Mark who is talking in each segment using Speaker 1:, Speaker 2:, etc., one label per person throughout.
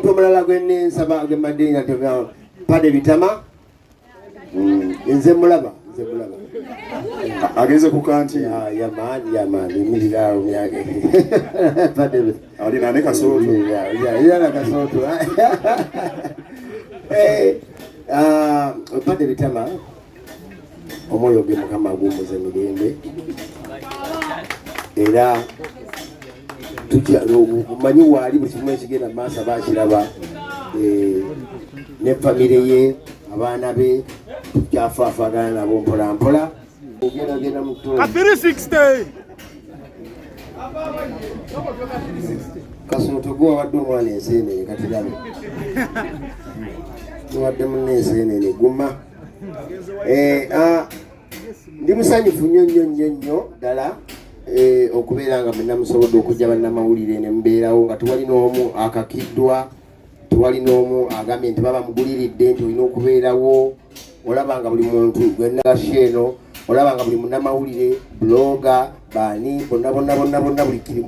Speaker 1: Omuntu omulala gwe nensaba gwe mbadde nga pade bitama, nze mulaba, nze mulaba.
Speaker 2: Agenze ku kanti.
Speaker 1: Yamaani, yamaani, emirira awo myaka. Pade
Speaker 2: alina ne Kasooto.
Speaker 1: Yana Kasooto. Pade bitama, omwoyo gwe Mukama aguwummuze mirembe. Era tujja omanyi waali buli kimu ekigenda mu maaso aba akiraba, ne famire ye, abaana be, tukyafaafagana nabo mpola mpola. Ogendagenda mu
Speaker 3: Ka 360.
Speaker 1: Kasooto gwe wawadde omwana enseenene, kati labe tuwadde munne enseenene, guma. Ndi musanyufu nnyo nnyo nnyo nnyo ddala, okubeera nga mwenna musobodde okujja bannamawulire ne mubeerawo nga tewali n'omu akakiddwa, tewali n'omu agambye nti baba muguliridde nti olina okubeerawo. Olaba nga buli muntu gwennagasha eno, olaba nga buli munnamawulire, blogger, baani bonna bonna bonna bonna, buli kiri,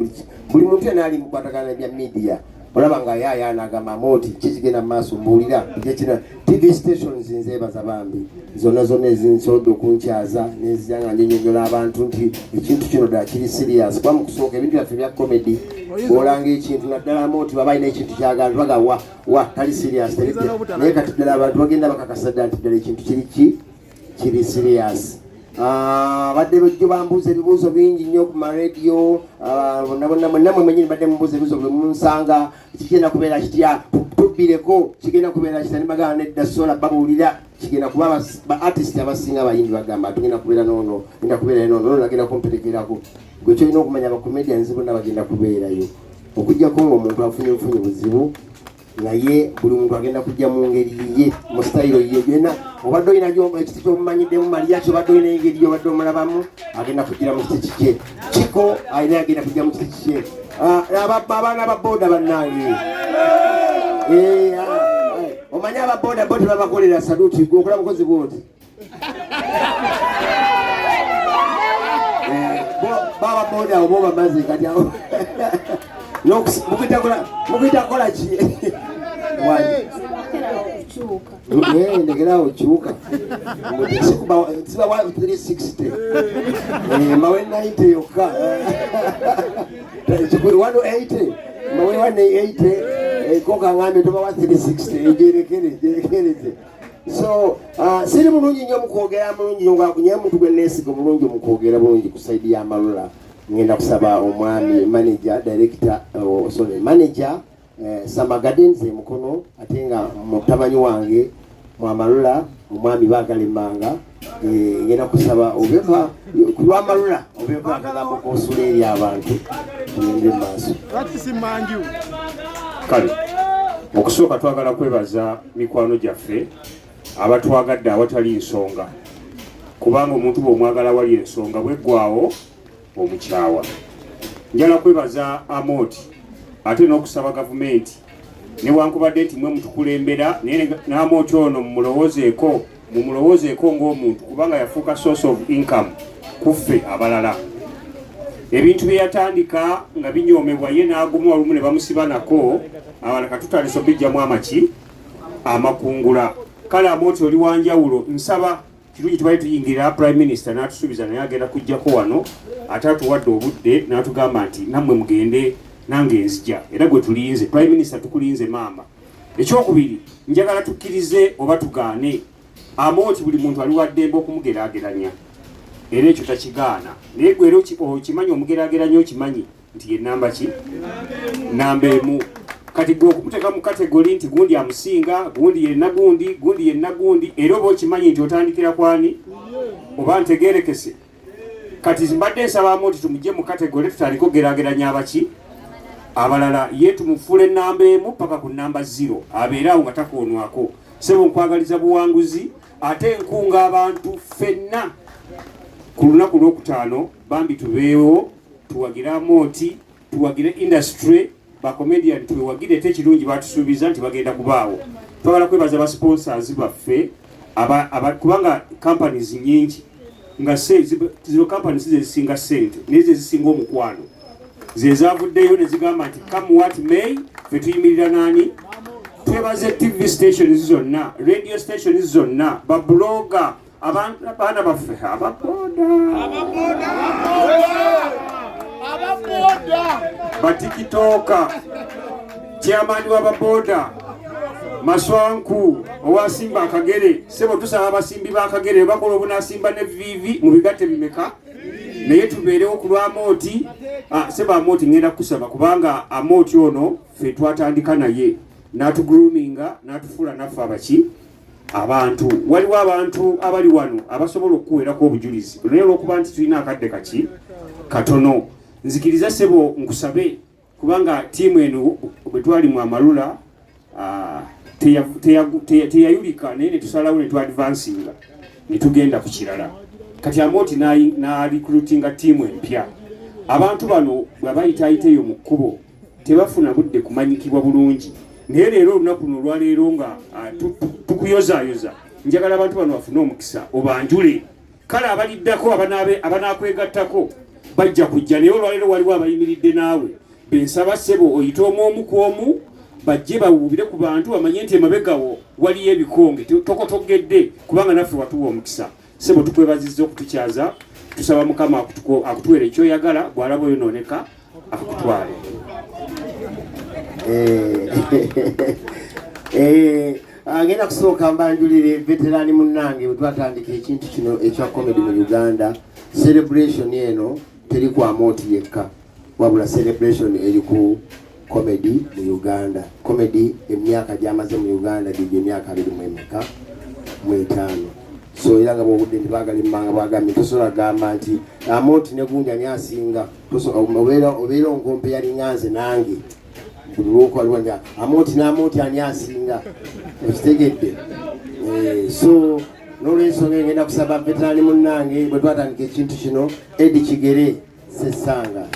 Speaker 1: buli muntu yenna ali mukwatagana bya media, olaba nga yaaya anagamba Amooti ki kigenda mu maaso, mbuulira ekina. TV stations nzeebaza bambi zonna zonna ezinsobodde okunkyaza nenzija nga nnyonnyola abantu nti ekintu kino ddala kiri serious, kuba mu kusooka ebintu byaffe bya comedy bw'olanga ekintu naddala Amooti baba alina ekintu kyagala baga wa wa tali serious, tali. Naye kati ddala abantu bagenda bakakasa ddala nti ddala ekintu kiri ki kiri serious. Badde bajjo bambuuza ebibuuzo bingi nnyo ku marediyo, bonna bonna mwenna mwe mwennyini badde mubuuza ebibuuzo bwe munsanga, kigenda kubeera kitya, tubbireko kigenda kubeera kitya, ne bagamba nedda, sola babuulira kigenda kuba ba artist abasinga abayimbi bagamba tugenda kubeera noono, genda kubeera noono, noono agenda kumperekerako. Gwe kyolina okumanya, aba comedians bonna bagenda kubeerayo, okuggyako ng'omuntu afunye obufunyi buzibu, naye buli muntu agenda kujja mu ngeri yiye, mu sitayiro yiye yena. Obadde olina ekiti kyomumanyiddemu Mariachi, obadde olina engeri gyobadde omulabamu, agenda kugira mu kiti kikye. Kiko alina agenda kujja mu kiti kikye. Abaana ba boda bannange, omanyi ababoda bo tebabakolera saluti, gwe okola bukozi bwoti. Baba boda abo bo bamaze kati awo mukuyita kukola ki? Ndekerawo kyuka, sibawa 360, mbawe 90 yokka, 180, mbawe 180, koka ngambe tobawa 360, ejerekere jerekereze. So siri mulungi nnyo mukwogera mulungi nnyo, nyaye omuntu gwe neesiga omulungi mukwogera bulungi ku side y'amalula. Ngenda kusaba omwami manager director, oh, sorry, manager Summer Gardens e Mukono, ate nga mutabanyi wange mwamalula, omwami Baagalemanga, ngenda kusaba obeka ku lwamalula, obeka akagambo k'osula eri abantu, tugende mu maaso.
Speaker 4: Kale okusooka twagala kwebaza mikwano gyaffe abatwagadde awatali nsonga, kubanga omuntu bw'omwagala wali ensonga bweggwawo omukyawa. Njala kwebaza Amooti ate n'okusaba gavumenti, newankubadde nti mwe mutukulembera, naye n'Amooti ono mumulowoozeeko, mumulowoozeeko ng'omuntu, kubanga yafuuka source of income kuffe abalala. Ebintu bye yatandika nga binyoomebwa, ye n'aguma, olumu ne bamusiba nako, abalala katutandisa obijjamu amaki amakungula. Kale Amooti oli wanjawulo, nsaba kirungi tubale tuyingira Prime Minister n'atusuubiza naye agenda kujjako wano, ate atuwadde obudde n'atugamba nti nammwe mugende nange nzija, era gwe tulinze. Prime Minister, tukulinze maama. Ekyokubiri, njagala tukkirize oba tugaane, Amooti buli muntu ali waddembe okumugeraageranya, era ekyo takigaana, naye gwe era okimanyi omugeraageranya, okimanyi nti ye namba ki? Namba emu. Kati gwe okumuteeka mu category nti gundi amusinga, gundi yenna gundi, gundi yenna gundi, era oba okimanyi nti otandikira kwani, oba ntegerekese. Kati mbadde nsaba nti tumugye mu category, tutandike okugeraageranya abaki abalala, ye tumufuule namba emu paka ku namba 0, abeere awo nga takoonwako. Sebo, nkwagaliza buwanguzi, ate nkunga abantu ffenna ku lunaku lwokutaano, bambi tubeewo tuwagire Amooti, tuwagire industry, ba comedian twewagire. Ate ekirungi batusuubiza nti bagenda kubaawo. Twagala kwebaza ba sponsors baffe, kubanga companies nyingi nga zino companies zezisinga sente, naye zezisinga omukwano, zezavuddeyo ne zigamba nti come what may, fe tuyimirira nani. Twebaze TV stations zonna, radio stations zonna, babuloga, abaana baffe ababoda, batikitooka, chairman w'ababoda Maswanku owasimba akagere. Sebo, tusaba abasimbi b'akagere bakola obunasimba ne vivi mu bigatte bimeka, naye tubeerewo ku lw'Amooti. Sebo Amooti, ngenda kukusaba kubanga Amooti ono ffe twatandika naye n'atugroominga n'atufuula naffe abaki abantu. Waliwo abantu abali wano abasobola okukuweerako obujulizi, naye olwokuba nti tulina akadde kaki katono, nzikiriza sebo nkusabe, kubanga ttiimu eno bwe twali mu Amalula teyayulika, naye ne tusalawo ne tuadvancinga ne tugenda ku kirala. Kati Amooti n'arecruitinga ttiimu empya. Abantu bano bwe bayitaayita eyo mu kkubo tebafuna budde kumanyikibwa bulungi, naye leero olunaku luno olwaleero nga tukuyozaayoza, njagala abantu bano bafune omukisa obanjule. Kale abaliddako abanakwegattako bajja kujja, naye olwaleero waliwo abayimiridde naawe bensaba ssebo oyite omu omu ku omu, bajje bawuubire ku bantu bamanye nti emabegawo waliyo ebikonge tokotogedde, kubanga naffe watuwa omukisa. Ssebo, tukwebazizza okutukyaza. Tusaba Mukama akutuwere ekyoyagala, bw'alaba oyonooneka akutwale.
Speaker 1: Agenda kusooka mbanjulire veterani munnange. Bwe twatandika ekintu kino ekya comedy mu Uganda, celebration eno teri ku Amooti yekka, wabula celebration eri ku comedy mu Uganda. Comedy emyaka gyamaze mu Uganda gigyo emyaka abiri mu emeka mu etaano. So era nga bwobudde nti baagala emmanga, bwagambye tosobola gamba nti Amooti ne gundi ani asinga. Obeera onkompe yalinga nze nange buli lwokwaliwa nti Amooti n'Amooti ani asinga, okitegedde? So n'olwensonga ngenda kusaba veterani munnange bwe twatandika ekintu kino, Eddie Kigere Sesanga.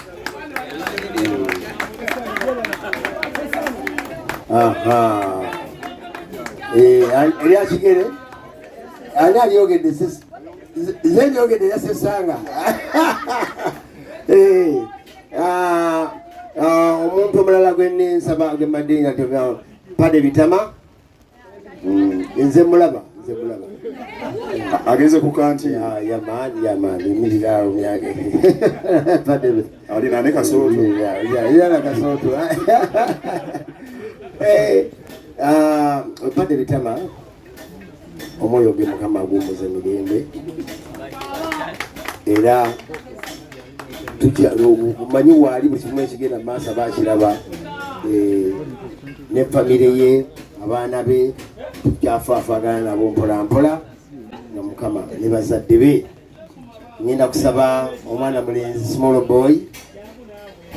Speaker 1: Aha, erya Kigere ani alyogedde? Ze lyogedde erya Sesanga. Omuntu omulala gwe nensaba gwe mbadde nga Pade Bitama. Nze mulaba, nze mulaba.
Speaker 2: Agenze ku kanti.
Speaker 1: Yamaani, yamaani, yimirira awo myaka Pade.
Speaker 2: Alina ne kasooto.
Speaker 1: Yana kasooto. Pade Bitama, omwoyo gwe Mukama aguwummuze mirembe. Era manyi waali buli kimu ekigenda mu maaso abakiraba, ne famire ye, abaana be tukyafaafagana nabo mpola mpola nga Mukama ne bazadde be. Ngenda kusaba omwana mulenzi Small Boy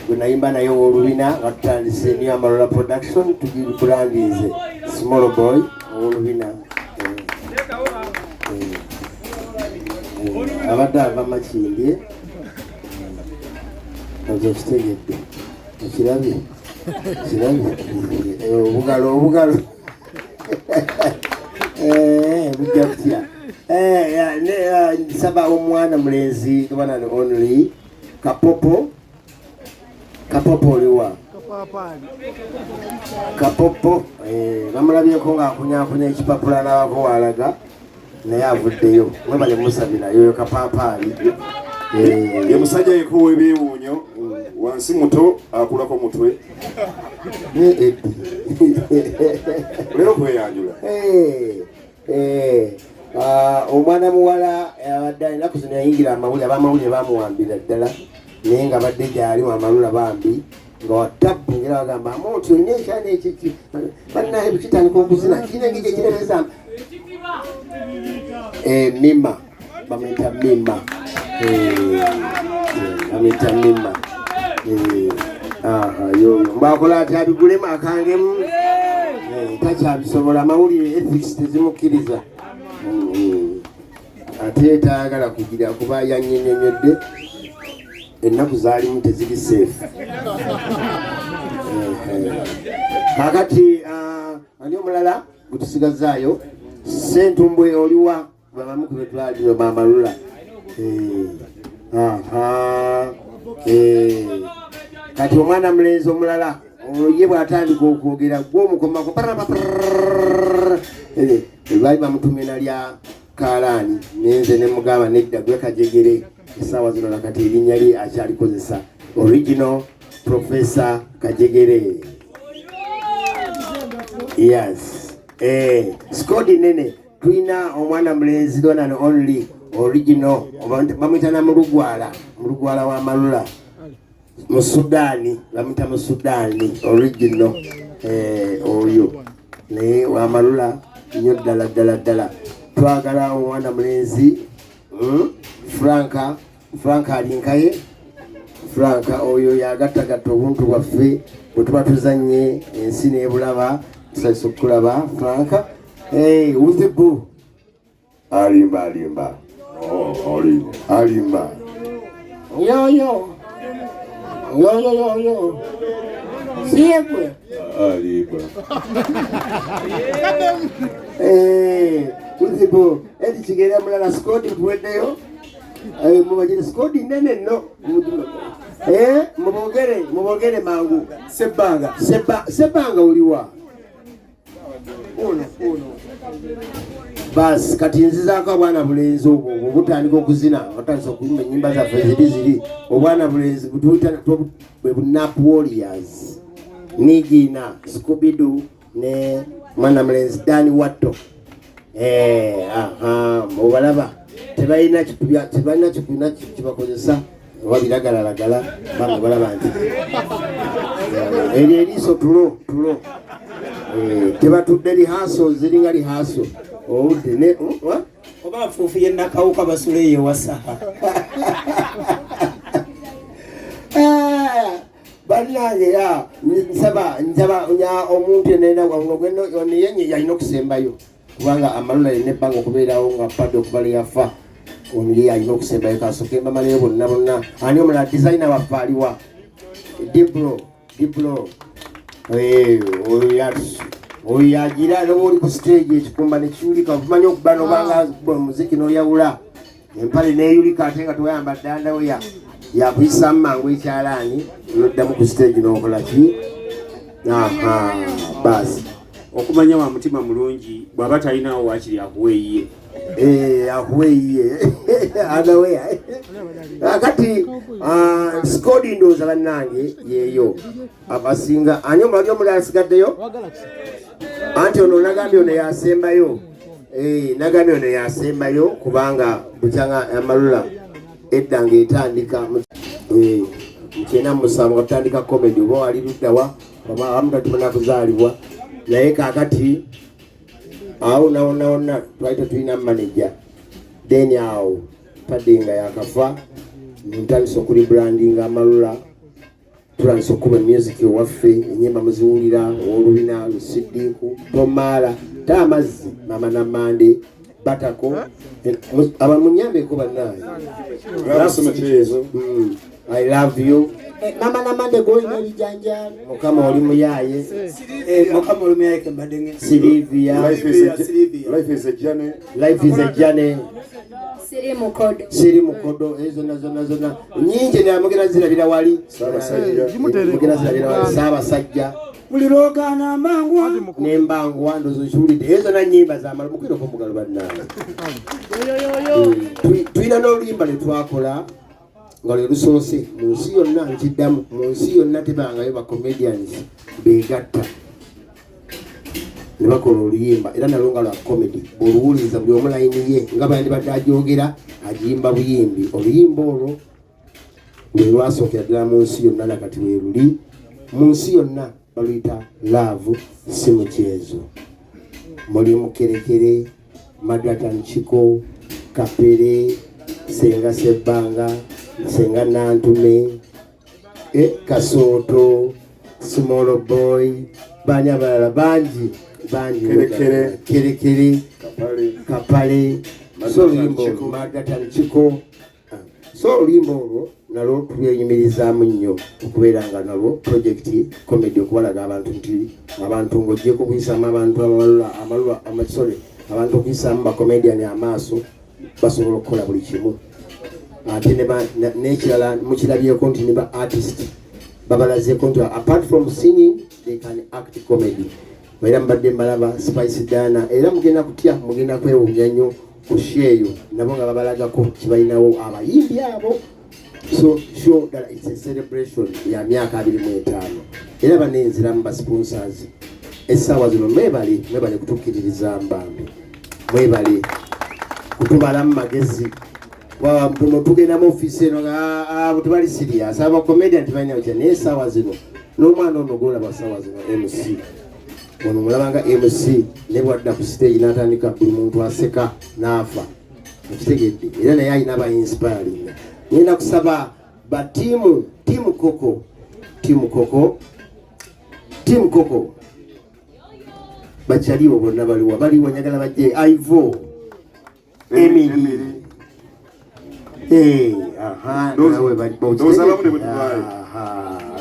Speaker 1: gwe nayimba naye ow'olubina nga tutandise New Amalula Production, tugibrandinze Small Boy ow'olubina. Abadde ava Makindye, okitegedde, okirabye, kirabye obugalo, obugalo bujja kutya. Nsaba omwana mulenzi one and only Kapopo. Kapopo oliwa? Kapopo bamulabyeko ng'akunyakunya ekipapula n'abako waalaga, naye avuddeyo. Mwebale musabira yoyo Kapaapaali.
Speaker 2: Ye musajja yekka ow'ebyewuunyo, wansi muto akulako mutwe. Leero kweyanjula.
Speaker 1: Omwana muwala abadde ennaku zino yayingira amawulire, abamawulire bamuwambira ddala, naye nga badde gyali Amalula bambi nga watabbu ngera bagamba Amooti olina ekyana ekiki bannaye kitandika okuzina kirina engeri ekiremeza Mima, bamuyita Mima, bamuyita Mima. Yoyo mbwakola ati abigulemu akangemu, takyabisobola, amawulire ethics tezimukkiriza, ate tayagala kugira kuba yanyinyonyodde ennaku zaalimu teziri safe. Kakati ani omulala gwetusigazaayo? Sentumbwe oliwa? Babamu ku betwaliro Bamalula. Kati omwana mulenzi omulala Olwo ye bw'atandika okwogera gwe omukomako, baali bamutumye na lya Kalaani, nenze ne mugamba nedda, gwe Kajegere. Essaawa zino nakati erinnya lye akyalikozesa, original Professor Kajegere. Yes, squad nene. Tulina omwana mulenzi, one and only original, bamuyita na Mulugwala, Mulugwala wa Malula mu Sudaani, bamuyita mu Sudaani original. Oyo naye wamalula nnyo ddala ddala ddala. Twagala omwana mulenzi, Franka, Franka alinkaye. Franka oyo yagattagatta obuntu bwaffe bwe tuba tuzanye, ensi nebulaba. Tusanyusa okukulaba, Franka. Hey, uzibu.
Speaker 2: Alimba, alimba. Oh, alimba.
Speaker 1: Alimba. Yoyo yoyo yoyo, siyegwe.
Speaker 2: Alimba.
Speaker 1: Uzibu edi kigera mulala. Squad tuweddeyo. Mubagire squad nene nno. Mubogere, mubogere mangu.
Speaker 3: Sebbanga.
Speaker 1: Sebbanga oliwa?
Speaker 3: Ono ono.
Speaker 1: Basi kati nzizaako obwana bulenzi obwo, obwo butandika okuzina, batandisa okuyimba enyimba zaffe ziri ziri. Obwana bulenzi butuyita bwe bunap warriors, Nigina, Scubidu ne mwana mulenzi Dani Watto. Aha, obalaba tebalina tebalina kipina kibakozesa oba biragalalagala. Bamwe balaba nti eryo eriiso tulo tulo. Tebatudde rehearsal, ziringa rehearsal obudde ne oh,
Speaker 3: Oba nfuufu ye Nakawuka basula eyo ewasaha.
Speaker 1: Ah, bannange, nsaba nsaba nya omuntu yenna ono yenye yalina okusembayo, kubanga Amalula yalina ebbanga okubeerawo nga padde okuva lwe yafa. Ono ye alina okusembayo. Kasooke mbamalayo bonna bonna. Ani omulala? Designer waffe aliwa? Diblo, Diblo. Oyo yagira noba oli ku stage ekikumba nekiwulika. Okumanya okuba nobanga omuziki noyawula empale neyulika ate nga tewayambadde underwear, yakuyisaamu mangu ekyalaani, noddamu ku stage nokola ki. Aha, basi.
Speaker 4: Okumanya wa mutima mulungi, bw'aba talinawo waakiri akuwa eyiye.
Speaker 1: Akuwa eyiye underwear. Kati squad ndowooza bannange yeeyo abasinga. Ani omulali omulala asigaddeyo? Anti ono nagambye ono yasembayo. Nagambye ono yasembayo kubanga bukyanga Amalula edda ng'etandika mu 97 nga tutandika comedy, oba wali luddawa oba abamu tatumana kuzaalibwa. Naye kaakati awo nawonawonna twali tetulina manager. Then awo padde nga yakafa, ntandisa okurebrandinga Amalula, tutandisa okukuba music ewaffe. Enyimba muziwulira, Owolubina, Lusidiku, Tomaala, ta amazzi, Mama Namande, Batako. Aba munyambeko bannange.
Speaker 2: Ezo.
Speaker 1: I love you.
Speaker 3: Mama Namande gwolina ebijanjaalo.
Speaker 1: Mukama oli muyaye.
Speaker 3: Mukama oli muyaye kembadde ngenda.
Speaker 1: Silivia.
Speaker 2: Life is a, life is a journey.
Speaker 1: Life is a journey.
Speaker 5: Siri mukodo.
Speaker 1: Siri mukodo. Ezo zonna zonna zonna nyingi, namugera zirabira wali.
Speaker 2: Ssaabasajja.
Speaker 1: Mugera zirabira wali, Ssaabasajja.
Speaker 3: Buli lwogaana mbangwa.
Speaker 1: Nembangwa ndozo nkiwulidde. Ezo zonna nyimba zamala mukwireko mugalo bannange. Tulina n'oluyimba lwe twakola nga lwe lusoose mu nsi yonna. Nkiddamu, mu nsi yonna tebangayo ba comedians begatta ne bakola oluyimba, era nalwo nga lwa comedy. Bw'oluwuliriza buli omu layini ye nga bayandibadde agyogera, agiyimba buyimbi. Oluyimba olwo lwe lwasookera ddala mu nsi yonna, nakati we luli mu nsi yonna, baluyita Love Si Mukyezo. Mulimu Kerekere, Madratan Chiko, Kapere, Senga Sebbanga, Senga Nantume, Kasooto, Small Boy, bani abalala bangi bangi.
Speaker 2: Kerekere.
Speaker 1: Kerekere.
Speaker 2: Kapale.
Speaker 1: Kapale. So oluyimba olwo
Speaker 2: Chiko.
Speaker 1: Madratan Chiko. So oluyimba olwo nalwo tulwenyumirizaamu nnyo okubeera nga nalwo project comedy, okubalaga abantu nti abantu ng'ogyeko okuyisaamu abantu amalula amalula amasore, abantu okuyisaamu bacomedian amaaso, basobola okukola buli kimu. Ate n'ekirala mukirabyeko nti ne ba artist Babalazeeko nti apart from singing they can act comedy. Era mbadde mbalaba Spice Diana, era mugenda kutya, mugenda kwewuunya nnyo ku show eyo, nabo nga babalagako kibalinawo abayimbi abo. So show ddala it's a celebration ya myaka 25. Era banenziramu ba sponsors essaawa zino, mwebale, mwebale kutukkiririza mbambi, mwebale kutubalamu magezi. Tugenda mu ofiisi eno nga tebali serious, aba comedian tebalina kya, naye essaawa zino n'omwana ono gwolaba ssaawa zino MC ono mulaba nga MC, ne bwadda ku stage n'atandika buli muntu aseka n'afa, okitegedde? Era naye alina aba inspiring. Ngenda kusaba ba tiimu, tiimu Koko, tiimu Koko, tiimu Koko bakyaliwo bonna, baliwa baliwa, njagala bajje. Ivo, Emily,
Speaker 2: Ndowooza abamu ne bwe tuvaayo.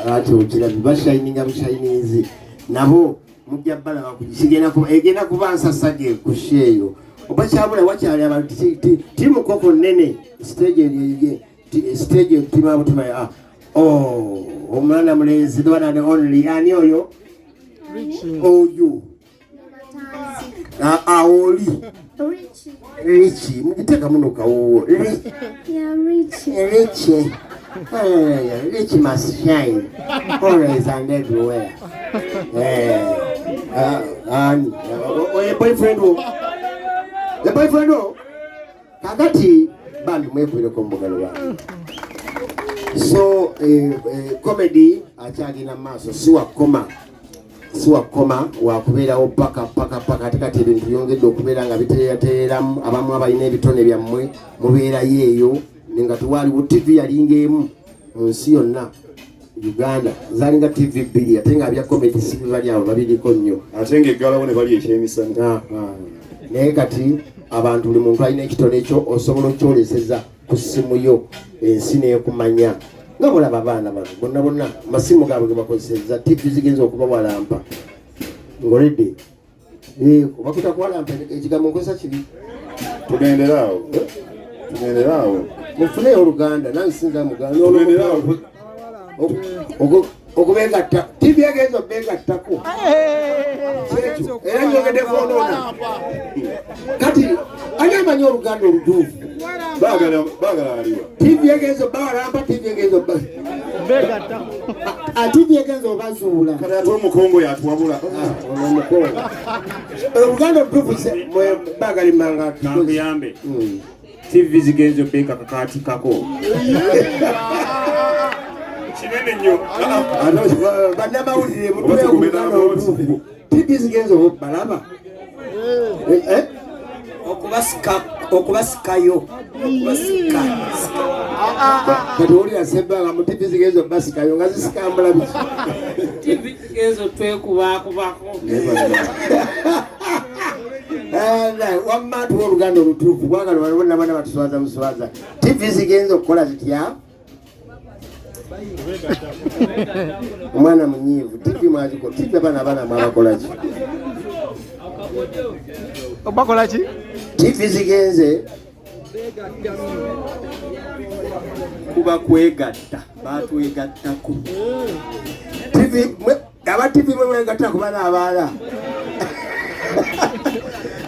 Speaker 1: Ati okirabi bashininga bushinizi, nabo mujja balaba kigenda kuba, egenda kuba nsasage ku show eyo. Oba kyabula wakyali abantu tiimu Koko nene stage stage tima butima. Ah, oh, omwana mulenzi, the one and only, ani oyo? Oyo aoli Richie, mugiteeka muno kawoowo.
Speaker 5: Yeah, Richie.
Speaker 1: Richie. Richie must shine always and everywhere. And boyfriend wo, the boyfriend wo, kakati bambi mwekubireko mubugalo bambi. So comedy akyagenda mu maaso, si wakoma, si wakoma, wakubeerawo paka paka paka. Ate kati ebintu byongedde okubeera nga biteerateeramu, abamu abalina ebitone byammwe mubeerayo eyo, nga tewaliwo TV yalinga emu mu nsi yonna Uganda, zalinga TV bbiri, ate nga bya comedy si bibali abo babiriko nnyo.
Speaker 2: Ate ng'eggalawo ne bali ekyemisana.
Speaker 1: Ah. Naye kati abantu, buli muntu alina ekitone kyo, osobola okyoleseza ku ssimu yo, ensi neekumanya. Nga bolaba abaana bano bonna bonna masimu gaabwe ge bakozeseza, TV zigenza okubawalampa ngoledde bakuta kuwalampa, ekigambo nkozesa kibi.
Speaker 2: Tugendere awo, tugendere awo.
Speaker 1: Mufuneyo oluganda, nange sinza muganda.
Speaker 2: Tugendere awo.
Speaker 1: Okubegatta, TV egenza obegattako kyekyo, era nyongedde kwonoona. Kati ani amanyi oluganda olutuufu?
Speaker 2: Baagala, baagala aliwa?
Speaker 1: TV egenza obawalampa, TV egenza oba
Speaker 3: TV egenza obazuula.
Speaker 2: Kati ate omukongo yatuwabula.
Speaker 1: Ono omukongo oluganda olutuufu bagalimanga.
Speaker 4: Kankuyambe, TV zigenze obeeka kakaatikako kinene nnyo.
Speaker 1: Bannamawulire,
Speaker 2: Oba
Speaker 1: mutuwe
Speaker 2: tugumira
Speaker 1: oluganda olutuufu. TV zigenza obalaba.
Speaker 3: Okubasika, okubasikayo, okubasika.
Speaker 1: Kati owulira sebbanga mu TV zigenza obasikayo, nga zisikambula biki?
Speaker 6: TV ezo twekubakubako.
Speaker 1: Wamma tuwa oluganda olutuufu, kubanga bonna bana batuswaza muswaza. TV zigenza okukola zitya? Omwana munyiivu. TV mwaziko TV, abaana, abaana mwabakolaki?
Speaker 7: Bakola ki?
Speaker 1: TV zigenze
Speaker 8: Kuba kwegatta, batwegattako.
Speaker 1: TV aba TV mwe mwegatta ku baana abaala.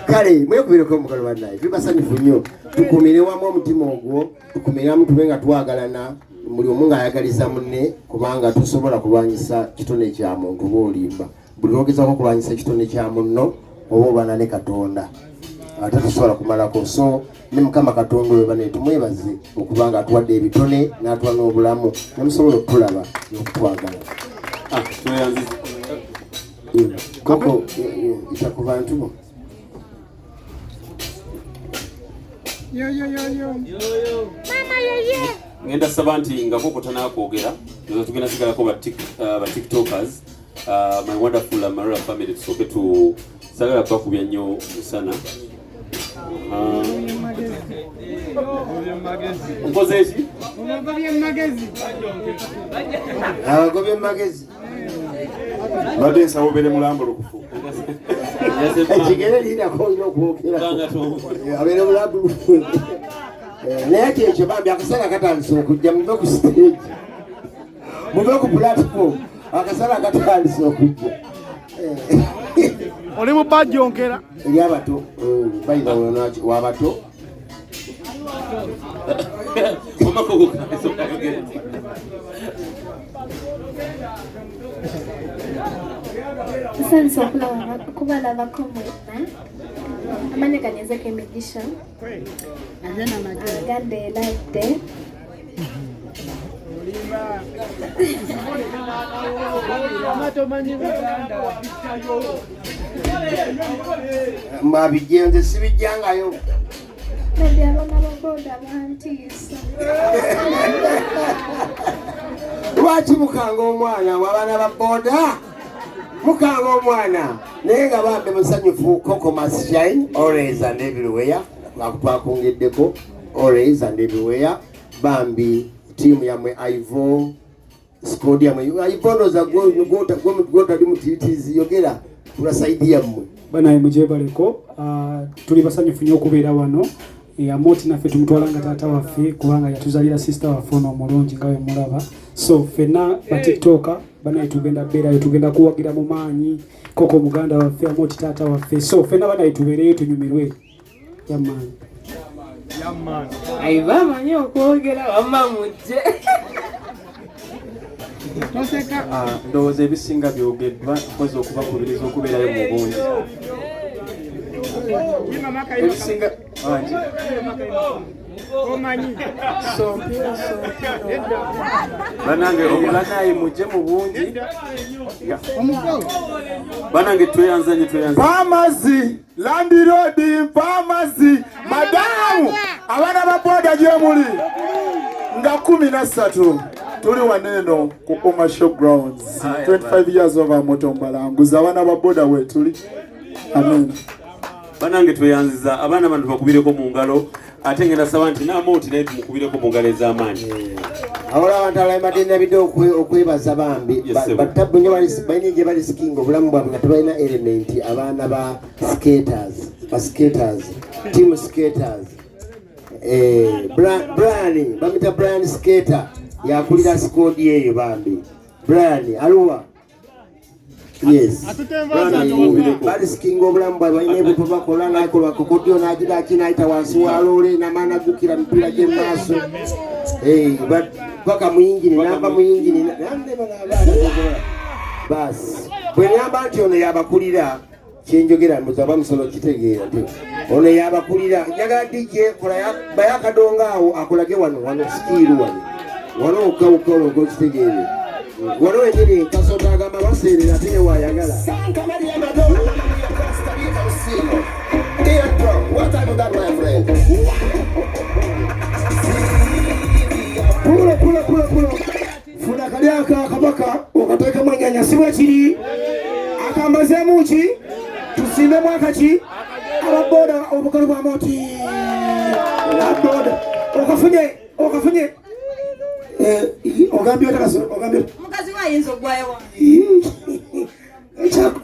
Speaker 1: Kale mwekubireko omukalo bannaye, tuli basanyufu nnyo. Tukumire wamu omutima ogwo, tukumire wamu, tube nga twagalana, buli omu ng'ayagaliza munne, kubanga tusobola kulwanyisa kitone kya muntu bw'olimba. Buli lwogezako okulwanyisa ekitone kya munno, oba olwana ne Katonda, ate tusobola kumalako. So ne Mukama Katonda oyo bane tumwebaze okubanga atuwadde ebitone n'atuwa n'obulamu, nemusobola okutulaba n'okutwagala.
Speaker 8: Ah, tweyanziza.
Speaker 1: Koko, ita ku bantu bo.
Speaker 7: Yo yo yo yo.
Speaker 8: Ngenda saba nti nga Koko tanakwogera, ndoza tugenda sigalako ba tiktokers, my wonderful Amarula family, tusooke tu sagala bakubya nnyo musana. Nkoze eki?
Speaker 7: Omugobye magezi.
Speaker 1: Abagobye mumagezi.
Speaker 2: Mbadde nsaba obeere mulambulukufu.
Speaker 1: Ekigere lirako olina
Speaker 8: Kubanga
Speaker 1: okwokerako. Abeere mulambulukufu, naye ati ekyo bambi akaseera katandise okujja, muve ku stage. Muve ku platform, akasana katandise okujja.
Speaker 7: Oli mu bajjonkera.
Speaker 1: Eri abato, by the way, wabato.
Speaker 5: Nsanyuse okubalabako mwenna. Amannya gange nze Kemigisha. Ganda eladde.
Speaker 1: Mwabijje nze sibijjangayo.
Speaker 5: Nabbi abaana ba boda bantiisa.
Speaker 1: Lwaki mukanga omwana w'abaana ba boda? Mukanga omwana naye nga bambi musanyufu. Coco must shine always and everywhere. Twakwongeddeko always and everywhere. Bambi ttiimu yammwe Ivo squad yammwe Ivo ndowooza gwotali mutiitiizi yogera kula sayidi yammwe.
Speaker 9: Banaye mugyebaleko, tuli basanyufu nnyo okubeera wano. Amooti naffe tumutwala nga taata waffe kubanga yatuzalira sister waffe ono omulungi nga bwe mulaba. So ffenna ba TikToker banaye tugenda beerayo, tugenda kuwagira mu maanyi Koko muganda waffe, Amooti taata waffe. So ffenna banaye tubeereyo tunyumirwe. Yamaani.
Speaker 6: Aiba amanyi okwogera wamma mujje.
Speaker 10: Ndowooza ebisinga byogeddwa, mpozi okubakubiriza okubeerayo mu bungi. Ebisinga bangi.
Speaker 8: Banange banaye mujje mu bungi. Banange tweyanzanye tweyanzanye.
Speaker 2: Pharmacy, landlord, pharmacy, madamu, abaana ba boda gye muli nga 13 tuli wano ku Uma Show Grounds 25 years of Amoto Mbalanguzi, abaana ba boda we tuli. Amen.
Speaker 8: Banange tweyanziza abaana bano tubakubireko mu ngalo, ate ngenda saba nti n'Amooti naye tumukubireko mu ngalo ez'amaanyi.
Speaker 1: Awola abantu abalala mbadde nabidde okwebaza bambi. Battabu nnyo balina gye balisikinga obulamu bwabwe nga tebalina elementi, abaana ba skaters, ba skaters, team skaters. Brian, bamita Brian Skater yakulira squad eyo bambi. Brian aluwa. Yes. Balisikinga obulamu bwabwe balina ebintu bakola n'akola kokodyo n'agira ki n'ayita wansi wa loole n'amaana agukira mipiira gy'emaaso. Paka mu yingini, n'ava mu yingini, baasi. Bwe ngamba nti ono yabakulira, kyenjogera mbuza oba musobola okukitegeera nti ono yabakulira. Njagala DJ kola baye akadongo awo akolage wano, wano sikiiru wano. Wano okka okka olwo okitegeere. Wano wennyini kasota agamba baseerera ate ne waayagala.
Speaker 11: Santa Maria Madonna, Costa Rica, Lucino. Dear bro, what time is that, my friend?
Speaker 3: Pulo, pulo, pulo, pulo. Funa kali aka kabaka okateekamu ennyanya si bwe kiri? Akambazeemu ki? Tusimbemu akaki? Ababoda obukalu bwa Amooti. Ababoda. Okafunye, okafunye. Ogambye otya Kasolo? Ogambye otya?
Speaker 12: Mukazi we ayinza okugwayo wa?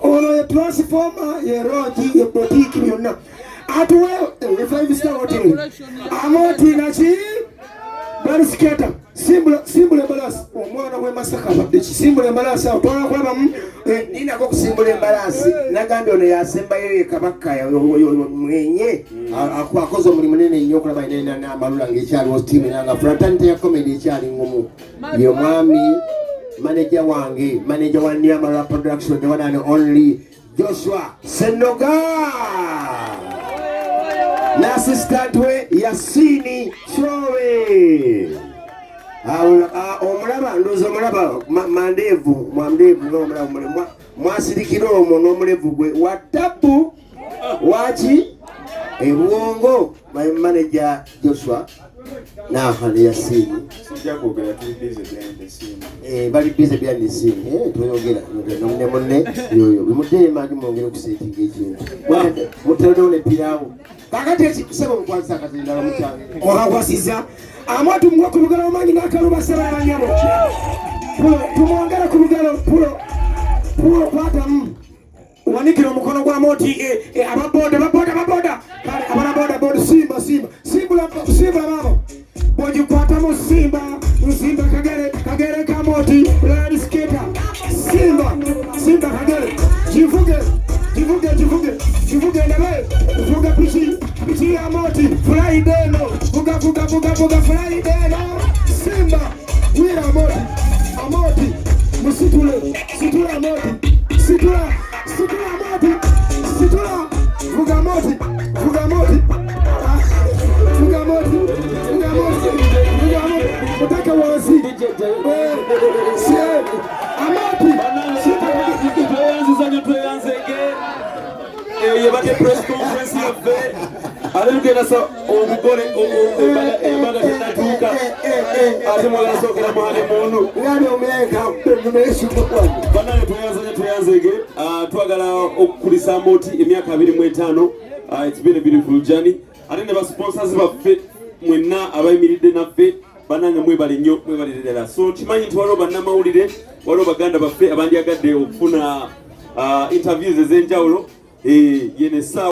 Speaker 3: Ono ye transformer, ye rogi, ye boutique byonna. Atuwe 5 star hotel. Amooti naki? Bali skater. Simbula, simbula embalaasi. Omwana w'e Masaka abadde ki? Simbula embalaasi awo. Twala kulabamu.
Speaker 1: Ninako okusimbula embalaasi. Nagambye ono yasembayo ye Kabaka mwenye. Akoze omulimu munene nnyo okulaba n'amalula ng'ekyaliwo ttiimu era nga fraternity ya comedy ekyali ngumu. Ye omwami manager wange, manager wa Niamara Production, the one and only Joshua Senoga. N'assistant we Yasini Chowe. Omulaba ndowooza omulaba mandeevu, mwandeevu nga omulaba omulemu. Mwasirikira omwo n'omulevu gwe wa tabu waki ebwongo. My manager Joshua n'afa ne Yasini.
Speaker 2: Sijja kwogera, tuli busy behind the scene.
Speaker 1: Bali busy behind the scene. Tweyogera ne munne yoyo. Bimudde mangi mwongere okusetinga ekintu. Muteerewo ne piraawo. Kakati ekikusaba omukwasisa akazindalo mukyange.
Speaker 3: Okakwasisa. Amooti muwe ku bugalo omanyi n'akaluba ssebo. Pulo, tumwongere ku bugalo, pulo. Pulo kwatamu. Wanikira omukono gwa Amooti, ababoda, ababoda, ababoda. Kale, ababoda, boda, simba, simba. Simbula, simbula maama. Bw'ogikwatamu simba, nsimba kagere, kagere ka Amooti. Kivuge, kivuge, kivuge, kivuge ndabe. Vuga piki, piki ya Moti, Friday no. Vuga, vuga, vuga, vuga, Friday no. Simba, wira Moti, Amoti, musitule, situla Moti, situla, situla Moti, situla, vuga Moti, vuga Moti. Ah, vuga Moti, vuga Moti, vuga Moti. Mutaka wansi. Eh, sie, Amoti,
Speaker 8: Tweyanziza nnyo, tweyanzege. Yebadde press conference yaffe, ate tugenda sa omugole embaga tenatuuka, ate mwagala sookera mu honeymoon. Bannange, tweyanza nnyo, tweyanzege. Ah, twagala okukulisa Moti emyaka 25. Ah, it's been a beautiful journey, ate ne basponsors baffe mwenna abayimiridde naffe, bannange mwebale nnyo, mwebalire ddala. So kimanyi nti waliwo bannamawulire, waliwo baganda baffe abandyagadde okufuna interviews ez'enjawulo. Yene essaawa.